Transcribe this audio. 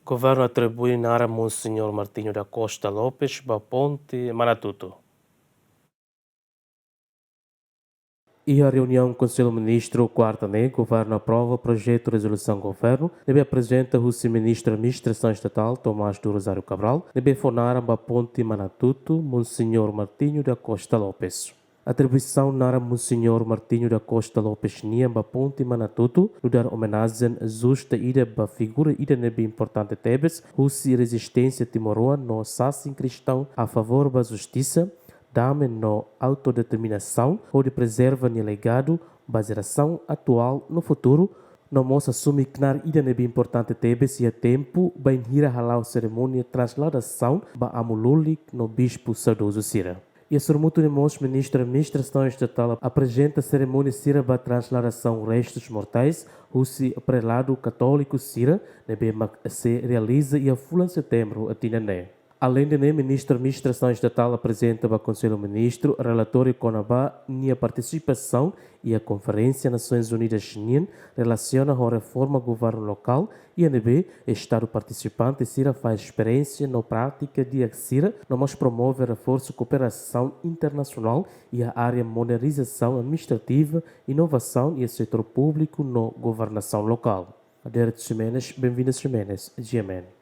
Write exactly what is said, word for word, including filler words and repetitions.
Governu atribui naran Monseñór Martinho da Costa Lopes ba ponte Manatuto. Iha reuniaun Konsellu Ministru kuarta ne'e, Governu aprova projetu rezolusaun Governu ne'ebé aprezenta husi Ministru Administrasaun Estatál Tomás do Rosário Cabral, ne'ebé fó naran ba ponte Manatuto, Monseñór Martinho da Costa Lopes. Atribuisaun naran Monseñór Martinho da Costa Lopes nian ba ponte Manatuto nu'udar omenajen justa ida ba figura ida ne'ebé importante tebes husi rezisténsia timoroan no sasin kristaun a favór ba justisa, dame no autodeterminasaun, hodi prezerva nia legadu ba jerasaun atuál no futuru, no mós asumi knaar ida ne'ebé importante tebes iha tempu bainhira hala'o serimónia trasladasaun ba amu lulik no bispu saudozu sira. Iha sorumutu ne'e mós Ministru Administrasaun Estatál aprezenta serimónia sira ba trasladasaun restus mortais husi preladu katóliku sira ne'ebé mak sei realiza iha fulan Setembru tinan ne'e. Aleinde ne'e, Ministru Administrasaun Estatál aprezenta ba Konsellu Ministru relatóriu kona-ba nia partisipasaun iha Konferénsia Nasoins Unidas nian relasiona ho reforma governu lokál, iha ne'ebé Estadu partisipante sira fahe esperiénsia no prátika di'ak sira, no mós promove reforsu kooperasaun internasionál iha área modernizasaun administrativa, inovasaun iha setór públiku no governasaun lokál. Adérito Ximenes, Benvinda Ximenes, G M N.